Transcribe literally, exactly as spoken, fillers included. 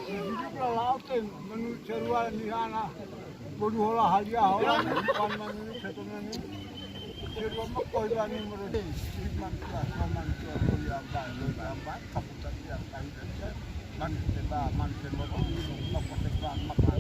Hidup la laut tem, manu cerua ni hana, bodu hola halia hola, wan manu setu manu, cerua makoi ba ni moro di, si man tua, man tua, lo ya ba, lo ya ba, kaputa dia, kan dia, man te ba, man te moro, mako te ba, mako